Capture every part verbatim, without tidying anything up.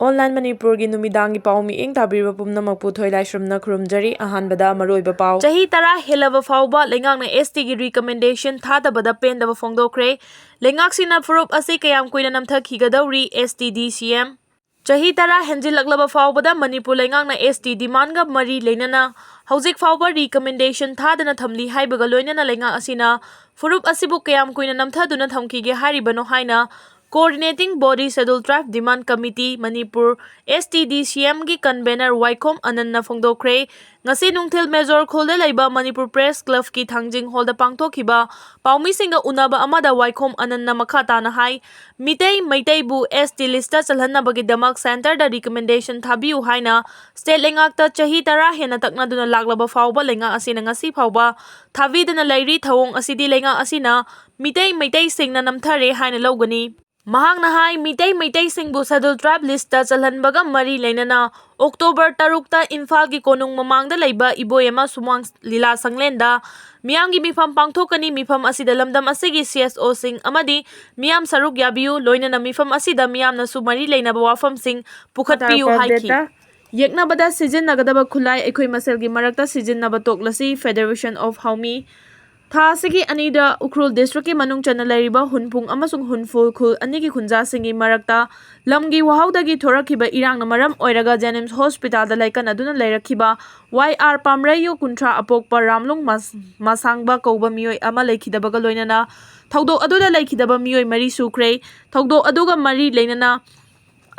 Online ꯃꯅꯤꯄꯨꯔꯒꯤ ꯅꯨꯃꯤꯗꯥꯡꯒꯤ ꯄꯥꯎ ꯃꯤꯠꯌꯦꯡ ꯇꯥꯕꯤꯔꯤꯕ ꯄꯨꯝꯅꯃꯛꯄꯨ ꯊꯣꯏꯂꯥꯏꯁ꯭ꯔꯝꯅ ꯈꯨꯔꯨꯝꯖꯔꯤ꯫ ꯑꯍꯥꯟꯕꯗ ꯃꯔꯨꯑꯣꯏꯕ ꯄꯥꯎ꯫ ꯆꯍꯤ ꯇꯔꯥ ꯍꯦꯜꯂꯕ ꯐꯥꯎꯕ ꯂꯩꯉꯥꯛꯅ S T ꯒꯤ recommendation ꯊꯥꯗꯕꯗ ꯄꯦꯟꯗꯕ ꯐꯣꯡꯗꯣꯛꯈ꯭ꯔꯦ꯫ ꯂꯩꯉꯥꯛꯁꯤꯅ ꯐꯨꯔꯨꯞ ꯑꯁꯤ ꯀꯌꯥꯝ ꯀꯨꯏꯅ ꯅꯝꯊꯈꯤꯒꯗꯧꯔꯤ? S T D C M꯫ ꯆꯍꯤ ꯇꯔꯥ ꯍꯦꯟꯖꯤꯜꯂꯛꯂꯕ ꯐꯥꯎꯕꯗ ꯃꯅꯤꯄꯨꯔ ꯂꯩꯉꯥꯛꯅ S T demand ꯒ ꯃꯔꯤ ꯂꯩꯅꯅ ꯍꯧꯖꯤꯛ ꯐꯥꯎꯕ recommendation ꯊꯥꯗꯅ ꯊꯝꯂꯤ ꯍꯥꯏꯕꯒ ꯂꯣꯏꯅꯅ ꯂꯩꯉꯥꯛ ꯑꯁꯤꯅ ꯐꯨꯔꯨꯞ ꯑꯁꯤꯕꯨ ꯀꯌꯥꯝ ꯀꯨꯏꯅ ꯅꯝꯊꯗꯨꯅ ꯊꯝꯈꯤꯒꯦ ꯍꯥꯏꯔꯤꯕꯅꯣ ꯍꯥꯏꯅ Coordinating Body Scheduled Tribe Demand Committee Manipur, S T D C M ꯒꯤ convener ꯋꯥꯏꯈꯣꯝ ꯑꯅꯟꯅ ꯐꯣꯡꯗꯣꯛꯈ꯭ꯔꯦ꯫ ꯉꯁꯤ ꯅꯨꯡꯊꯤꯜ ꯃꯦꯖꯣꯔ ꯈꯨꯜꯗ ꯂꯩꯕ ꯃꯅꯤꯄꯨꯔ Press Club ꯀꯤ ꯊꯥꯡꯖꯤꯡ ꯍꯣꯜꯗ ꯄꯥꯡꯊꯣꯛꯈꯤꯕ ꯄꯥꯎꯃꯤꯁꯤꯡꯒ ꯎꯅꯕ ꯑꯃꯗ ꯋꯥꯏꯈꯣꯝ ꯑꯅꯟꯅ ꯃꯈꯥ ꯇꯥꯅ ꯍꯥꯏ, ꯃꯤꯇꯩ ꯃꯩꯇꯩꯕꯨ S T list ꯇ ꯆꯜꯍꯟꯅꯕꯒꯤꯗꯃꯛ centre ꯗ recommendation ꯊꯥꯕꯤꯌꯨ ꯍꯥꯏꯅ state ꯂꯩꯉꯥꯛꯇ ꯆꯍꯤ ꯇꯔꯥ ꯍꯦꯟꯅ ꯇꯛꯅꯗꯨꯅ ꯂꯥꯛꯂꯕ ꯐꯥꯎꯕ ꯂꯩꯉꯥꯛ ꯑꯁꯤꯅ ꯉꯁꯤ ꯐꯥꯎꯕ ꯊꯥꯕꯤꯗꯅ ꯂꯩꯔꯤ꯫ ꯊꯧꯑꯣꯡ ꯑꯁꯤꯗꯤ ꯂꯩꯉꯥꯛ ꯑꯁꯤꯅ ꯃꯤꯇꯩ ꯃꯩꯇꯩꯁꯤꯡꯅ ꯅꯝꯊꯔꯦ ꯍꯥꯏꯅ ꯂꯧꯒꯅꯤ꯫ ꯃꯍꯥꯛꯅ ꯍꯥꯏ, ꯃꯤꯇꯩ ꯃꯩꯇꯩꯁꯤꯡꯕꯨ Scheduled Tribe list ꯇ ꯆꯜꯍꯟꯕꯒ ꯃꯔꯤ ꯂꯩꯅꯅ October ꯇꯔꯨꯛꯇ ꯏꯝꯐꯥꯜꯒꯤ ꯀꯣꯅꯨꯡ ꯃꯃꯥꯡꯗ ꯂꯩꯕ ꯏꯕꯣꯌꯥꯏꯃ ꯁꯨꯃꯥꯡ ꯂꯤꯂꯥ ꯁꯪꯂꯦꯟꯗ ꯃꯤꯌꯥꯝꯒꯤ ꯃꯤꯐꯝ ꯄꯥꯡꯊꯣꯛꯀꯅꯤ꯫ ꯃꯤꯐꯝ ꯑꯁꯤꯗ ꯂꯝꯗꯝ ꯑꯁꯤꯒꯤ C S O ꯁꯤꯡ ꯑꯃꯗꯤ ꯃꯤꯌꯥꯝ ꯁꯔꯨꯛ ꯌꯥꯕꯤꯌꯨ, ꯂꯣꯏꯅꯅ ꯃꯤꯐꯝ ꯑꯁꯤꯗ ꯃꯤꯌꯥꯝꯅꯁꯨ ꯃꯔꯤ ꯂꯩꯅꯕ ꯋꯥꯐꯝꯁꯤꯡ ꯄꯨꯈꯠꯄꯤꯌꯨ ꯍꯥꯏꯈꯤ꯫ ꯌꯦꯛꯅꯕꯗ ꯁꯤꯖꯤꯟꯅꯒꯗꯕ ꯈꯨꯠꯂꯥꯏ ꯑꯩꯈꯣꯏ ꯃꯁꯦꯜꯒꯤ ꯃꯔꯛꯇ ꯁꯤꯖꯤꯟꯅꯕ ꯇꯣꯛꯂꯁꯤ, Federation of Haumi꯫ ꯊꯥ ꯑꯁꯤꯒꯤ ꯑꯅꯤꯗ ꯎꯈ꯭ꯔꯨꯜ district ꯀꯤ ꯃꯅꯨꯡ ꯆꯟꯅ ꯂꯩꯔꯤꯕ ꯍꯨꯟꯄꯨꯡ ꯑꯃꯁꯨꯡ ꯍꯨꯟꯐꯨꯜ ꯈꯨꯜ ꯑꯅꯤꯒꯤ ꯈꯨꯟꯖꯥꯁꯤꯡꯒꯤ ꯃꯔꯛꯇ ꯂꯝꯒꯤ ꯋꯥꯍꯧꯗꯒꯤ ꯊꯣꯔꯛꯈꯤꯕ ꯏꯔꯥꯡꯅ ꯃꯔꯝ ꯑꯣꯏꯔꯒ JNIMS hospital ꯗ ꯂꯥꯏꯀꯠꯅꯗꯨꯅ ꯂꯩꯔꯛꯈꯤꯕ Y R ꯄꯥꯝꯔꯩꯌꯨ ꯀꯨꯟꯊ꯭ꯔꯥ ꯑꯄꯣꯛꯄ ꯔꯥꯝꯂꯨꯡ ꯃꯥꯁ-, ꯃꯥꯁꯥꯡꯕ ꯀꯧꯕ ꯃꯤꯑꯣꯏ ꯑꯃ ꯂꯩꯈꯤꯗꯕꯒ ꯂꯣꯏꯅꯅ ꯊꯧꯗꯣꯛ ꯑꯗꯨꯗ ꯂꯩꯈꯤꯗꯕ ꯃꯤꯑꯣꯏ ꯃꯔꯤ ꯁꯨꯈ꯭ꯔꯦ꯫ ꯊꯧꯗꯣꯛ ꯑꯗꯨꯒ ꯃꯔꯤ ꯂꯩꯅꯅ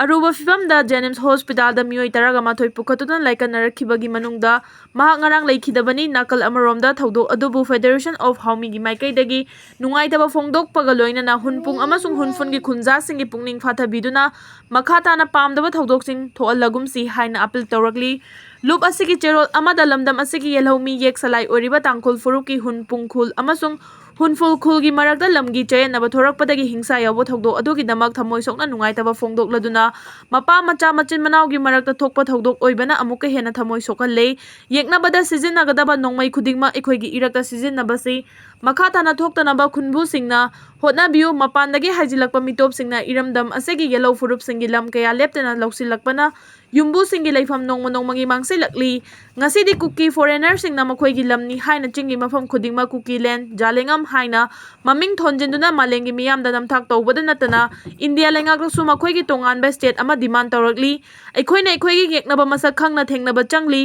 ꯑꯔꯨꯕ ꯐꯤꯚꯝꯗ JNIMS hospital ꯗ ꯃꯤꯑꯣꯏ ꯇꯔꯥꯒ ꯃꯥꯊꯣꯏ ꯄꯨꯈꯠꯇꯨꯅ ꯂꯥꯏꯀꯠꯅꯔꯛꯈꯤꯕꯒꯤ ꯃꯅꯨꯡꯗ ꯃꯍꯥꯛ ꯉꯔꯥꯡ ꯂꯩꯈꯤꯗꯕꯅꯤ꯫ ꯅꯥꯀꯜ ꯑꯃꯔꯣꯝꯗ ꯊꯧꯗꯣꯛ ꯑꯗꯨꯕꯨ Federation of Haumi ꯒꯤ ꯃꯥꯏꯀꯩꯗꯒꯤ ꯅꯨꯡꯉꯥꯏꯇꯕ ꯐꯣꯡꯗꯣꯛꯄꯒ ꯂꯣꯏꯅꯅ ꯍꯨꯟꯄꯨꯡ ꯑꯃꯁꯨꯡ ꯍꯨꯟꯐꯨꯜꯒꯤ ꯈꯨꯟꯖꯥꯁꯤꯡꯒꯤ ꯄꯨꯛꯅꯤꯡ ꯐꯥꯊꯕꯤꯗꯨꯅ ꯃꯈꯥ ꯇꯥꯅ ꯄꯥꯝꯗꯕ ꯊꯧꯗꯣꯛꯁꯤꯡ ꯊꯣꯛꯍꯜꯂꯒꯨꯝꯁꯤ ꯍꯥꯏꯅ appeal ꯇꯧꯔꯛꯂꯤ꯫ ꯂꯨꯞ ꯑꯁꯤꯒꯤ ꯆꯦꯔꯣꯜ ꯑꯃꯗ ꯂꯝꯗꯝ ꯑꯁꯤꯒꯤ ꯌꯦꯜꯍꯧꯃꯤ ꯌꯦꯛ ꯁꯂꯥꯏ ꯑꯣꯏꯔꯤꯕ ꯇꯥꯡꯈꯨꯜ ꯐꯨꯔꯨꯞꯀꯤ ꯍꯨꯟꯄꯨꯡ ꯈꯨꯜ ꯑꯃꯁꯨꯡ ꯍꯨꯟꯐꯨꯜ ꯈꯨꯜꯒꯤ ꯃꯔꯛꯇ ꯂꯝꯒꯤ ꯆꯌꯦꯠꯅꯕ ꯊꯣꯔꯛꯄꯗꯒꯤ ꯍꯤꯡꯁꯥ ꯌꯥꯎꯕ ꯊꯧꯗꯣꯛ ꯑꯗꯨꯒꯤꯗꯃꯛ ꯊꯃꯣꯏ ꯁꯣꯛꯅ ꯅꯨꯡꯉꯥꯏꯇꯕ ꯐꯣꯡꯗꯣꯛꯂꯗꯨꯅ ꯃꯄꯥ ꯃꯆꯥ ꯃꯆꯤꯟ ꯃꯅꯥꯎꯒꯤ ꯃꯔꯛꯇ ꯊꯣꯛꯄ ꯊꯧꯗꯣꯛ ꯑꯣꯏꯕꯅ ꯑꯃꯨꯛꯀ ꯍꯦꯟꯅ ꯊꯃꯣꯏ ꯁꯣꯛꯍꯜꯂꯦ꯫ ꯌꯦꯛꯅꯕꯗ ꯁꯤꯖꯤꯟꯅꯒꯗꯕ ꯅꯣꯡꯃꯩ ꯈꯨꯗꯤꯡꯃꯛ ꯑꯩꯈꯣꯏꯒꯤ ꯏꯔꯛꯇ ꯁꯤꯖꯤꯟꯅꯕꯁꯤ ꯃꯈꯥ ꯇꯥꯅ ꯊꯣꯛꯇꯅꯕ ꯈꯨꯟꯕꯨꯁꯤꯡꯅ ꯍꯣꯠꯅꯕꯤꯌꯨ꯫ ꯃꯄꯥꯟꯗꯒꯤ ꯍꯥꯏꯖꯤꯜꯂꯛꯄ ꯃꯤꯇꯣꯞꯁꯤꯡꯅ ꯏꯔꯝꯗꯝ ꯑꯁꯤꯒꯤ ꯌꯦꯜꯍꯧ ꯐꯨꯔꯨꯞꯁꯤꯡꯒꯤ ꯂꯝ ꯀꯌꯥ ꯂꯦꯞꯇꯅ ꯂꯧꯁꯤꯜꯂꯛꯄꯅ ꯌꯨꯝꯕꯨꯁꯤꯡꯒꯤ ꯂꯩꯐꯝ ꯅꯣꯡꯃ ꯅꯣꯡꯃꯒꯤ ꯃꯥꯡꯁꯤꯜꯂꯛꯂꯤ꯫ ꯉꯁꯤꯗꯤ ꯀꯨꯀꯤ ꯐꯣꯔꯦꯅꯔꯁꯤꯡꯅ ꯃꯈꯣꯏꯒꯤ ꯂꯝꯅꯤ ꯍꯥꯏꯅ ꯆꯤꯡꯒꯤ ꯃꯐꯝ ꯈꯨꯗꯤꯡꯃꯛ ꯀꯨꯀꯤ ꯂꯦꯟ, ꯖꯥꯂꯦꯡꯉꯝ ꯍꯥꯏꯅ ꯃꯃꯤꯡ ꯊꯣꯟꯖꯤꯟꯗꯨꯅ ꯃꯥꯂꯦꯝꯒꯤ ꯃꯤꯌꯥꯝꯗ ꯅꯝꯊꯥꯛ ꯇꯧꯕꯗ ꯅꯠꯇꯅ ꯏꯟꯗꯤꯌꯥ ꯂꯩꯉꯥꯛꯇꯁꯨ ꯃꯈꯣꯏꯒꯤ ꯇꯣꯉꯥꯟꯕ ꯁ꯭ꯇꯦꯠ ꯑꯃ ꯗꯤꯃꯥꯟ ꯇꯧꯔꯛꯂꯤ꯫ ꯑꯩꯈꯣꯏꯅ ꯑꯩꯈꯣꯏꯒꯤ ꯌꯦꯛꯅꯕ ꯃꯁꯛ ꯈꯪꯅ ꯊꯦꯡꯅꯕ ꯆꯪꯂꯤ꯫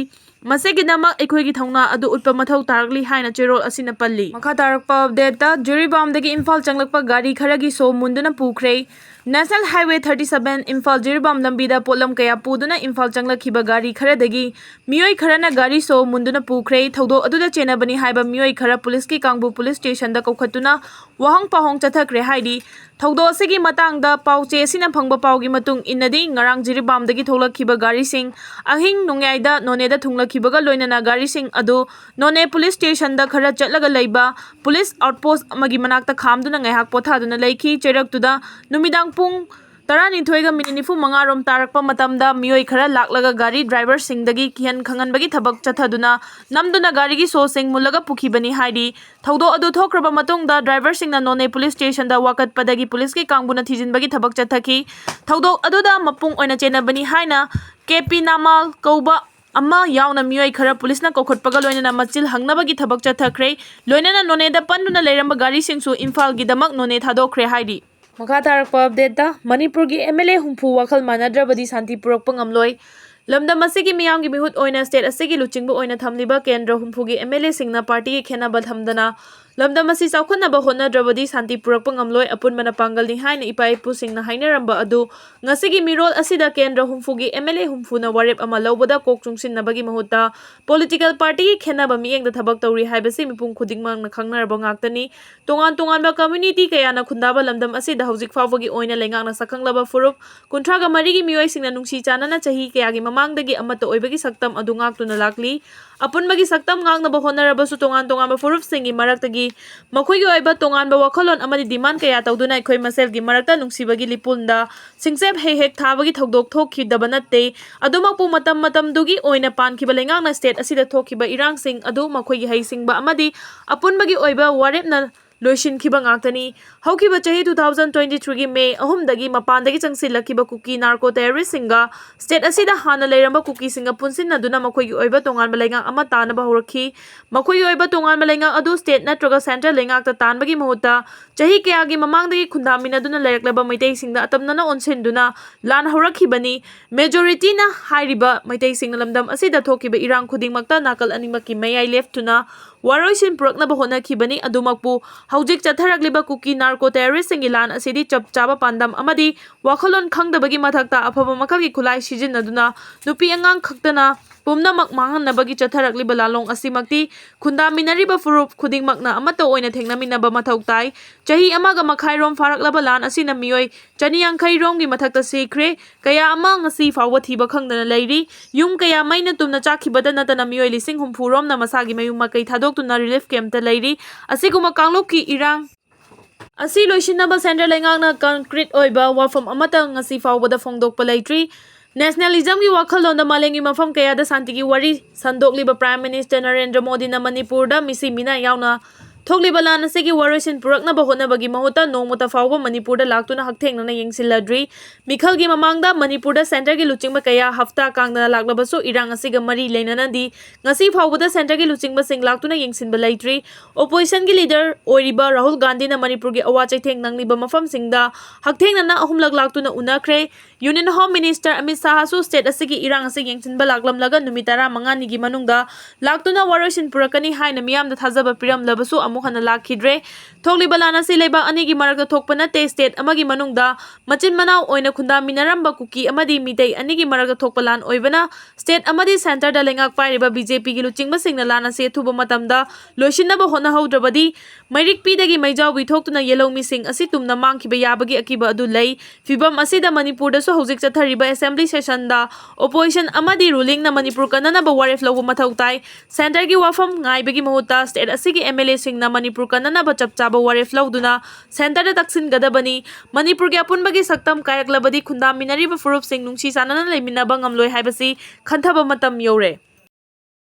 ꯃꯁꯤꯒꯤꯗꯃꯛ ꯑꯩꯈꯣꯏꯒꯤ ꯊꯧꯅꯥ ꯑꯗꯨ ꯎꯠꯄ ꯃꯊꯧ ꯇꯥꯔꯛꯂꯤ ꯍꯥꯏꯅ ꯆꯦꯔꯣꯜ ꯑꯁꯤꯅ ꯄꯜꯂꯤ꯫ ꯃꯈꯥ ꯇꯥꯔꯛꯄ ꯑꯞꯗꯦꯠꯇ, ꯖꯤꯔꯤꯕꯥꯝꯗꯒꯤ ꯏꯝꯐꯥꯜ ꯆꯪꯂꯛꯄ ꯒꯥꯔꯤ ꯈꯔꯒꯤ ꯁꯣ ꯃꯨꯟꯗꯨꯅ ꯄꯨꯈ꯭ꯔꯦ꯫ National highway thirty seven Imphal Jiribam ꯂꯝꯕꯤꯗ ꯄꯣꯠꯂꯝ ꯀꯌꯥ ꯄꯨꯗꯨꯅ ꯏꯝꯐꯥꯜ ꯆꯪꯂꯛꯈꯤꯕ ꯒꯥꯔꯤ ꯈꯔꯗꯒꯤ ꯃꯤꯑꯣꯏ ꯈꯔꯅ ꯒꯥꯔꯤ ꯁꯣ ꯃꯨꯟꯗꯨꯅ ꯄꯨꯈ꯭ꯔꯦ꯫ ꯊꯧꯗꯣꯛ ꯑꯗꯨꯗ ꯆꯦꯟꯅꯕꯅꯤ ꯍꯥꯏꯕ ꯃꯤꯑꯣꯏ ꯈꯔ ꯄꯨꯂꯤꯁꯀꯤ ꯀꯥꯡꯕꯨ ꯄꯨꯂꯤꯁ ꯁ꯭ꯇꯦꯁꯟꯗ ꯀꯧꯈꯠꯇꯨꯅ ꯋꯥꯍꯪ ꯄꯥꯎꯍꯪ ꯆꯠꯊꯈ꯭ꯔꯦ ꯍꯥꯏꯔꯤ꯫ ꯊꯧꯗꯣꯛ ꯑꯁꯤꯒꯤ ꯃꯇꯥꯡꯗ ꯄꯥꯎꯆꯦ ꯑꯁꯤꯅ ꯐꯪꯕ ꯄꯥꯎꯒꯤ ꯃꯇꯨꯡ ꯏꯟꯅꯗꯤ, ꯉꯔꯥꯡ ꯖꯤꯔꯤꯕꯥꯝꯗꯒꯤ ꯊꯣꯛꯂꯛꯈꯤꯕ ꯒꯥꯔꯤꯁꯤꯡ ꯑꯍꯤꯡ ꯅꯣꯡꯌꯥꯏꯗ ꯅꯣꯅꯦꯗ ꯊꯨꯡꯂꯛꯈꯤꯕꯒ ꯂꯣꯏꯅꯅ ꯒꯥꯔꯤꯁꯤꯡ ꯑꯗꯨ ꯅꯣꯅꯦ ꯄꯨꯂꯤꯁ ꯁ꯭ꯇꯦꯁꯟꯗ ꯈꯔ ꯆꯠꯂꯒ ꯂꯩꯕ ꯄꯨꯂꯤꯁ ꯑꯥꯎꯠꯄꯣꯁꯠ ꯑꯃꯒꯤ ꯃꯅꯥꯛꯇ ꯈꯥꯝꯗꯨꯅ ꯉꯥꯏꯍꯥꯛ ꯄꯣꯊꯥꯗꯨꯅ ꯂꯩꯈꯤ꯫ ꯆꯩꯔꯛꯇꯨꯗ ꯅꯨꯃꯤꯗꯥꯡ ꯄꯨꯡ ꯇꯔꯥꯅꯤꯊꯣꯏꯒ ꯃꯤꯅꯤꯠ ꯅꯤꯐꯨ ꯃꯉꯥ ꯔꯣꯝ ꯇꯥꯔꯛꯄ ꯃꯇꯝꯗ ꯃꯤꯑꯣꯏ ꯈꯔ ꯂꯥꯛꯂꯒ ꯒꯥꯔꯤ ꯗ꯭ꯔꯥꯏꯚꯔꯁꯤꯡꯗꯒꯤ ꯀꯤꯍꯟ ꯈꯪꯍꯟꯕꯒꯤ ꯊꯕꯛ ꯆꯠꯊꯗꯨꯅ ꯅꯝꯗꯨꯅ ꯒꯥꯔꯤꯒꯤ ꯁꯣꯁꯤꯡ ꯃꯨꯜꯂꯒ ꯄꯨꯈꯤꯕꯅꯤ ꯍꯥꯏꯔꯤ꯫ ꯊꯧꯗꯣꯛ ꯑꯗꯨ ꯊꯣꯛꯈ꯭ꯔꯕ ꯃꯇꯨꯡꯗ ꯗ꯭ꯔꯥꯏꯚꯔꯁꯤꯡꯅ ꯅꯣꯅꯦ ꯄꯨꯂꯤꯁ ꯁ꯭ꯇꯦꯁꯟꯗ ꯋꯥꯀꯠꯄꯗꯒꯤ ꯄꯨꯂꯤꯁꯀꯤ ꯀꯥꯡꯕꯨꯅ ꯊꯤꯖꯤꯟꯕꯒꯤ ꯊꯕꯛ ꯆꯠꯊꯈꯤ꯫ ꯊꯧꯗꯣꯛ ꯑꯗꯨꯗ ꯃꯄꯨꯡ ꯑꯣꯏꯅ ꯆꯦꯟꯅꯕꯅꯤ ꯍꯥꯏꯅ ꯀꯦ ꯄꯤ ꯅꯥꯃꯥꯜ ꯀꯧꯕ ꯑꯃ ꯌꯥꯎꯅ ꯃꯤꯑꯣꯏ ꯈꯔ ꯄꯨꯂꯤꯁꯅ ꯀꯧꯈꯠꯄꯒ ꯂꯣꯏꯅꯅ ꯃꯆꯤꯜ ꯍꯪꯅꯕꯒꯤ ꯊꯕꯛ ꯆꯠꯊꯈ꯭ꯔꯦ꯫ ꯂꯣꯏꯅꯅ ꯅꯣꯅꯦꯗ ꯄꯟꯗꯨꯅ ꯂꯩꯔꯝꯕ ꯒꯥꯔꯤꯁꯤꯡꯁꯨ ꯏꯝꯐꯥꯜꯒꯤꯗꯃꯛ ꯅꯣꯅꯦ ꯊꯥꯗꯣꯛꯈ꯭ꯔꯦ ꯍꯥꯏꯔꯤ꯫ ꯃꯈꯥ ꯇꯥꯔꯛꯄ ꯑꯞꯗꯦꯠꯇ, ꯃꯅꯤꯄꯨꯔꯒꯤ ꯑꯦꯝ ꯑꯦꯜ ꯑꯦ ꯍꯨꯝꯐꯨ ꯋꯥꯈꯜ ꯃꯥꯟꯅꯗ꯭ꯔꯕꯗꯤ ꯁꯥꯟꯇꯤ ꯄꯨꯔꯛꯄ ꯉꯝꯂꯣꯏ꯫ ꯂꯝꯗꯝ ꯑꯁꯤꯒꯤ ꯃꯤꯌꯥꯝꯒꯤ ꯃꯤꯍꯨꯠ ꯑꯣꯏꯅ ꯁ꯭ꯇꯦꯠ ꯑꯁꯤꯒꯤ ꯂꯨꯆꯤꯡꯕ ꯑꯣꯏꯅ ꯊꯝꯂꯤꯕ ꯀꯦꯟꯗ꯭ꯔ ꯍꯨꯝꯐꯨꯒꯤ ꯑꯦꯝ ꯑꯦꯜ ꯑꯦꯁꯤꯡꯅ ꯄꯥꯔꯇꯤꯒꯤ ꯈꯦꯠꯅꯕ ꯊꯝꯗꯅ ꯂꯝꯗꯝ ꯑꯁꯤ ꯆꯥꯎꯈꯠꯅꯕ ꯍꯣꯠꯅꯗ꯭ꯔꯕꯗꯤ ꯁꯥꯟꯇꯤ ꯄꯨꯔꯛꯄ ꯉꯝꯂꯣꯏ꯫ ꯑꯄꯨꯟꯕꯅ ꯄꯥꯡꯒꯜꯅꯤ ꯍꯥꯏꯅ ꯏꯄꯥ ꯏꯄꯨꯁꯤꯡꯅ ꯍꯥꯏꯅꯔꯝꯕ ꯑꯗꯨ ꯉꯁꯤꯒꯤ ꯃꯤꯔꯣꯜ ꯑꯁꯤꯗ ꯀꯦꯟꯗ꯭ꯔ ꯍꯨꯝꯐꯨꯒꯤ ꯑꯦꯝ ꯑꯦꯜ ꯑꯦ ꯍꯨꯝꯐꯨꯅ ꯋꯥꯔꯦꯞ ꯑꯃ ꯂꯧꯕꯗ ꯀꯣꯛ ꯆꯨꯡꯁꯤꯟꯅꯕꯒꯤ ꯃꯍꯨꯠꯇ ꯄꯣꯂꯤꯇꯤꯀꯦꯜ ꯄꯥꯔꯇꯤꯒꯤ ꯈꯦꯠꯅꯕ ꯃꯤꯠꯌꯦꯡꯗ ꯊꯕꯛ ꯇꯧꯔꯤ ꯍꯥꯏꯕꯁꯤ ꯃꯤꯄꯨꯝ ꯈꯨꯗꯤꯡꯃꯛꯅ ꯈꯪꯅꯔꯕ ꯉꯥꯛꯇꯅꯤ꯫ ꯇꯣꯉꯥꯟ ꯇꯣꯉꯥꯟꯕ ꯀꯝꯃ꯭ꯌꯨꯅꯤꯇꯤ ꯀꯌꯥꯅ ꯈꯨꯟꯗꯥꯕ ꯂꯝꯗꯝ ꯑꯁꯤꯗ ꯍꯧꯖꯤꯛ ꯐꯥꯎꯕꯒꯤ ꯑꯣꯏꯅ ꯂꯩꯉꯥꯛꯅ ꯁꯛꯈꯪꯂꯕ ꯐꯨꯔꯨꯞ ꯀꯨꯟꯊ꯭ꯔꯥꯒ ꯃꯔꯤꯒꯤ ꯃꯤꯑꯣꯏꯁꯤꯡꯅ ꯅꯨꯡꯁꯤ ꯆꯥꯟꯅꯅ ꯆꯍꯤ ꯀꯌꯥꯒꯤ ꯃꯃꯥꯡꯗꯒꯤ ꯑꯃꯠꯇ ꯑꯣꯏꯕꯒꯤ ꯁꯛꯇꯝ ꯑꯗꯨ ꯉꯥꯛꯇꯨꯅ ꯂꯥꯛꯂꯤ꯫ ꯑꯄꯨꯟꯕꯒꯤ ꯁꯛꯇꯝ ꯉꯥꯛꯅꯕ ꯍꯣꯠꯅꯔꯕꯁꯨ ꯇꯣꯉꯥꯟ ꯇꯣꯉꯥꯟꯕ ꯐꯨꯔꯨꯞꯁꯤꯡꯒꯤ ꯃꯔꯛꯇꯒꯤ ꯃꯈꯣꯏꯒꯤ ꯑꯣꯏꯕ ꯇꯣꯉꯥꯟꯕ ꯋꯥꯈꯜꯂꯣꯟ ꯑꯃꯗꯤ ꯗꯤꯃꯥꯟ ꯀꯌꯥ ꯇꯧꯗꯨꯅ ꯑꯩꯈꯣꯏ ꯃꯁꯦꯜꯒꯤ ꯃꯔꯛꯇ ꯅꯨꯡꯁꯤꯕꯒꯤ ꯂꯤꯄꯨꯟꯗ ꯁꯤꯡꯆꯦꯞ ꯍꯦꯛ ꯍꯦꯛ ꯊꯥꯕꯒꯤ ꯊꯧꯗꯣꯛ ꯊꯣꯛꯈꯤꯗꯕ ꯅꯠꯇꯦ꯫ ꯑꯗꯨꯃꯛꯄꯨ ꯃꯇꯝ ꯃꯇꯝꯗꯨꯒꯤ ꯑꯣꯏꯅ ꯄꯥꯟꯈꯤꯕ ꯂꯩꯉꯥꯛꯅ ꯁ꯭ꯇꯦꯠ ꯑꯁꯤꯗ ꯊꯣꯛꯈꯤꯕ ꯏꯔꯥꯡꯁꯤꯡ ꯑꯗꯨ ꯃꯈꯣꯏꯒꯤ ꯍꯩꯁꯤꯡꯕ ꯑꯃꯗꯤ ꯑꯄꯨꯟꯕꯒꯤ ꯑꯣꯏꯕ ꯋꯥꯔꯦꯞꯅ ꯂꯣꯏꯁꯤꯟꯈꯤꯕ ꯉꯥꯛꯇꯅꯤ꯫ ꯍꯧꯈꯤꯕ ꯆꯍꯤ two thousand twenty threeꯒꯤ May ꯑꯍꯨꯝꯗꯒꯤ ꯃꯄꯥꯟꯗꯒꯤ ꯆꯪꯁꯤꯜꯂꯛꯈꯤꯕ ꯀꯨꯀꯤ ꯅꯥꯔꯀꯣ ꯇꯦꯔꯣꯔꯤꯁꯁꯤꯡꯒ state ꯑꯁꯤꯗ ꯍꯥꯟꯅ ꯂꯩꯔꯝꯕ ꯀꯨꯀꯤꯁꯤꯡꯒ ꯄꯨꯟꯁꯤꯟꯅꯗꯨꯅ ꯃꯈꯣꯏꯒꯤ ꯑꯣꯏꯕ ꯇꯣꯉꯥꯟꯕ ꯂꯩꯉꯥꯛ ꯑꯃ ꯇꯥꯅꯕ ꯍꯧꯔꯛꯈꯤ꯫ ꯃꯈꯣꯏꯒꯤ ꯑꯣꯏꯕ ꯇꯣꯉꯥꯟꯕ ꯂꯩꯉꯥꯛ ꯑꯗꯨ state ꯅꯠꯇ꯭ꯔꯒ central ꯂꯩꯉꯥꯛꯇ ꯇꯥꯟꯕꯒꯤ ꯃꯍꯨꯠꯇ ꯆꯍꯤ ꯀꯌꯥꯒꯤ ꯃꯃꯥꯡꯗꯒꯤ ꯈꯨꯟꯗꯥꯃꯤꯟꯅꯗꯨꯅ ꯂꯩꯔꯛꯂꯕ ꯃꯩꯇꯩꯁꯤꯡꯗ ꯑꯇꯝꯅꯅ ꯑꯣꯟꯁꯤꯟꯗꯨꯅ ꯂꯥꯟ ꯍꯧꯔꯛꯈꯤꯕꯅꯤ꯫ Majorityꯅ ꯍꯥꯏꯔꯤꯕ ꯃꯩꯇꯩꯁꯤꯡꯅ ꯂꯝꯗꯝ ꯑꯁꯤꯗ ꯊꯣꯛꯈꯤꯕ ꯏꯔꯥꯡ ꯈꯨꯗꯤꯡꯃꯛꯇ ꯅꯥꯀꯜ ꯑꯅꯤꯃꯛꯀꯤ ꯃꯌꯥꯏ ꯂꯦꯞꯇꯨꯅ ꯋꯥꯔꯣꯏꯁꯤꯟ ꯄꯨꯔꯛꯅꯕ ꯍꯣꯠꯅꯈꯤꯕꯅꯤ꯫ ꯑꯗꯨꯃꯛꯄꯨ ꯍꯧꯖꯤꯛ ꯆꯠꯊꯔꯛꯂꯤꯕ ꯀꯨꯀꯤ ꯅꯥꯔꯀꯣ ꯇꯦꯔꯣꯔꯤꯁꯁꯤꯡꯒꯤ ꯂꯥꯟ ꯑꯁꯤꯗꯤ ꯆꯞ ꯆꯥꯕ ꯄꯥꯟꯗꯝ ꯑꯃꯗꯤ ꯋꯥꯈꯜꯂꯣꯟ ꯈꯪꯗꯕꯒꯤ ꯃꯊꯛꯇ ꯑꯐꯕ ꯃꯈꯜꯒꯤ ꯈꯨꯠꯂꯥꯏ ꯁꯤꯖꯤꯟꯅꯗꯨꯅ ꯅꯨꯄꯤ ꯑꯉꯥꯡ ꯈꯛꯇꯅ ꯄꯨꯝꯅꯃꯛ ꯃꯥꯡꯍꯟꯅꯕꯒꯤ ꯆꯠꯊꯔꯛꯂꯤꯕ ꯂꯥꯟꯂꯣꯡ ꯑꯁꯤꯃꯛꯇꯤ ꯈꯨꯟꯗꯥꯃꯤꯟꯅꯔꯤꯕ ꯐꯨꯔꯨꯞ ꯈꯨꯗꯤꯡꯃꯛꯅ ꯑꯃꯠꯇ ꯑꯣꯏꯅ ꯊꯦꯡꯅꯃꯤꯟꯅꯕ ꯃꯊꯧ ꯇꯥꯏ꯫ ꯆꯍꯤ ꯑꯃꯒ ꯃꯈꯥꯏꯔꯣꯝ ꯐꯥꯔꯛꯂꯕ ꯂꯥꯟ ꯑꯁꯤꯅ ꯃꯤꯑꯣꯏ ꯆꯅꯤ ꯌꯥꯡꯈꯩ ꯔꯣꯝꯒꯤ ꯃꯊꯛꯇ ꯁꯤꯈ꯭ꯔꯦ꯫ ꯀꯌꯥ ꯑꯃ ꯉꯁꯤ ꯐꯥꯎꯕ ꯊꯤꯕ ꯈꯪꯗꯅ ꯂꯩꯔꯤ꯫ ꯌꯨꯝ ꯀꯌꯥ ꯃꯩꯅ ꯇꯨꯝꯅ ꯆꯥꯛꯈꯤꯕꯗ ꯅꯠꯇꯅ ꯃꯤꯑꯣꯏ ꯂꯤꯁꯤꯡ ꯍꯨꯝꯐꯨ ꯔꯣꯝꯅ ꯃꯁꯥꯒꯤ ꯃꯌꯨꯝ ꯃꯀꯩ ꯊꯥꯗꯣꯛꯇꯨꯅ relief campꯇ ꯂꯩꯔꯤ꯫ ꯑꯁꯤꯒꯨꯝꯕ ꯀꯥꯡꯂꯨꯞꯀꯤ ꯏꯔꯥꯡ ꯑꯁꯤ ꯂꯣꯏꯁꯤꯟꯅꯕ central ꯂꯩꯉꯥꯛꯅ concrete ꯑꯣꯏꯕ ꯋꯥꯐꯝ ꯑꯃꯠꯇ ꯉꯁꯤ ꯐꯥꯎꯕꯗ ꯐꯣꯡꯗꯣꯛꯄ ꯂꯩꯇ꯭ꯔꯤ꯫ Nationalismꯒꯤ ꯋꯥꯈꯜꯂꯣꯟꯗ ꯃꯥꯂꯦꯝꯒꯤ ꯃꯐꯝ ꯀꯌꯥꯗ ꯁꯥꯟꯇꯤꯒꯤ ꯋꯥꯔꯤ ꯁꯟꯗꯣꯛꯂꯤꯕ Prime Minister ꯅꯔꯦꯟꯗ꯭ꯔ ꯃꯣꯗꯤꯅ ꯃꯅꯤꯄꯨꯔꯗ ꯃꯤꯁꯤ ꯃꯤꯅꯥ ꯌꯥꯎꯅ ꯊꯣꯛꯂꯤꯕ ꯂꯥꯟ ꯑꯁꯤꯒꯤ ꯋꯥꯔꯣꯏꯁꯤꯟ ꯄꯨꯔꯛꯅꯕ ꯍꯣꯠꯅꯕꯒꯤ ꯃꯍꯨꯠꯇ ꯅꯣꯡꯃꯇ ꯐꯥꯎꯕ ꯃꯅꯤꯄꯨꯔꯗ ꯂꯥꯛꯇꯨꯅ ꯍꯛꯊꯦꯡꯅꯅ ꯌꯦꯡꯁꯤꯜꯂꯗ꯭ꯔꯤ꯫ ꯃꯤꯈꯜꯒꯤ ꯃꯃꯥꯡꯗ ꯃꯅꯤꯄꯨꯔꯗ centreꯒꯤ ꯂꯨꯆꯤꯡꯕ ꯀꯌꯥ ꯍꯞꯇꯥ ꯀꯥꯡꯗꯅ ꯂꯥꯛꯂꯕꯁꯨ ꯏꯔꯥꯡ ꯑꯁꯤꯒ ꯃꯔꯤ ꯂꯩꯅꯅꯗꯤ ꯉꯁꯤ ꯐꯥꯎꯕꯗ centreꯒꯤ ꯂꯨꯆꯤꯡꯕꯁꯤꯡ ꯂꯥꯛꯇꯨꯅ ꯌꯦꯡꯁꯤꯟꯕ ꯂꯩꯇ꯭ꯔꯤ꯫ Oppositionꯒꯤ leader ꯑꯣꯏꯔꯤꯕ ꯔꯥꯍꯨꯜ ꯒꯥꯟꯙꯤꯅ ꯃꯅꯤꯄꯨꯔꯒꯤ ꯑꯋꯥ ꯆꯩꯊꯦꯡ ꯅꯪꯂꯤꯕ ꯃꯐꯝꯁꯤꯡꯗ ꯍꯛꯊꯦꯡꯅꯅ ꯑꯍꯨꯝꯂꯛ ꯂꯥꯛꯇꯨꯅ ꯎꯅꯈ꯭ꯔꯦ꯫ Union Home Minister Amit ꯁꯥꯍꯁꯨ state ꯑꯁꯤꯒꯤ ꯏꯔꯥꯡ ꯑꯁꯤ ꯌꯦꯡꯁꯤꯟꯕ ꯂꯥꯛꯂꯝꯂꯒ ꯅꯨꯃꯤꯠ ꯇꯔꯥꯃꯉꯥꯅꯤꯒꯤ ꯃꯅꯨꯡꯗ ꯂꯥꯛꯇꯨꯅ ꯋꯥꯔꯣꯏꯁꯤꯟ ꯄꯨꯔꯛꯀꯅꯤ ꯍꯥꯏꯅ ꯃꯤꯌꯥꯝꯗ ꯊꯥꯖꯕ ꯄꯤꯔꯝꯂꯕꯁꯨ ꯑꯃꯨꯛ ꯍꯟꯅ ꯂꯥꯛꯈꯤꯗ꯭ꯔꯦ꯫ ꯊꯣꯛꯂꯤꯕ ꯂꯥꯟ ꯑꯁꯤ ꯂꯩꯕꯥꯛ ꯑꯅꯤꯒꯤ ꯃꯔꯛꯇ ꯊꯣꯛꯄ ꯅꯠꯇꯦ꯫ State ꯑꯃꯒꯤ ꯃꯅꯨꯡꯗ ꯃꯆꯤꯟ ꯃꯅꯥꯎ ꯑꯣꯏꯅ ꯈꯨꯟꯗꯥꯃꯤꯟꯅꯔꯝꯕ ꯀꯨꯀꯤ ꯑꯃꯗꯤ ꯃꯤꯇꯩ ꯑꯅꯤꯒꯤ ꯃꯔꯛꯇ ꯊꯣꯛꯄ ꯂꯥꯟ ꯑꯣꯏꯕꯅ state ꯑꯃꯗꯤ centreꯗ ꯂꯩꯉꯥꯛ ꯄꯥꯏꯔꯤꯕ BJPꯒꯤ ꯂꯨꯆꯤꯡꯕꯁꯤꯡꯅ ꯂꯥꯟ ꯑꯁꯤ ꯑꯊꯨꯕ ꯃꯇꯝꯗ ꯂꯣꯏꯁꯤꯟꯅꯕ ꯍꯣꯠꯅꯍꯧꯗ꯭ꯔꯕꯗꯤ ꯃꯩꯔꯤꯛꯄꯤꯗꯒꯤ ꯃꯩꯖꯥꯎꯕꯤ ꯊꯣꯛꯇꯨꯅ ꯌꯦꯜꯍꯧꯃꯤꯁꯤꯡ ꯑꯁꯤ ꯇꯨꯝꯅ ꯃꯥꯡꯈꯤꯕ ꯌꯥꯕꯒꯤ ꯑꯀꯤꯕ ꯑꯗꯨ ꯂꯩ꯫ ꯐꯤꯚꯝ ꯑꯁꯤꯗ ꯃꯅꯤꯄꯨꯔꯗꯁꯨ ꯍꯧꯖꯤꯛ ꯆꯠꯊꯔꯤꯕ assembly sessionꯗ opposition ꯑꯃꯗꯤ rulingꯅ ꯃꯅꯤꯄꯨꯔ ꯀꯟꯅꯅꯕ ꯋꯥꯔꯦꯞ ꯂꯧꯕ ꯃꯊꯧ ꯇꯥꯏ꯫ Centreꯒꯤ ꯋꯥꯐꯝ ꯉꯥꯏꯕꯒꯤ ꯃꯍꯨꯠꯇ state ꯑꯁꯤꯒꯤ MLAꯁꯤꯡꯅ ꯃꯅꯤꯄꯨꯔ ꯀꯟꯅꯅꯕ ꯆꯞ ꯆꯥꯕ ꯋꯥꯔꯦꯞ ꯂꯧꯗꯨꯅ centreꯗ ꯇꯛꯁꯤꯟꯒꯗꯕꯅꯤ꯫ ꯃꯅꯤꯄꯨꯔꯒꯤ ꯑꯄꯨꯟꯕꯒꯤ ꯁꯛꯇꯝ ꯀꯥꯏꯔꯛꯂꯕꯗꯤ ꯈꯨꯟꯗꯥꯃꯤꯟꯅꯔꯤꯕ ꯐꯨꯔꯨꯞꯁꯤꯡ ꯅꯨꯡꯁꯤ ꯆꯥꯟꯅꯅ ꯂꯩꯃꯤꯟꯅꯕ ꯉꯝꯂꯣꯏ ꯍꯥꯏꯕꯁꯤ ꯈꯟꯊꯕ ꯃꯇꯝ ꯌꯧꯔꯦ꯫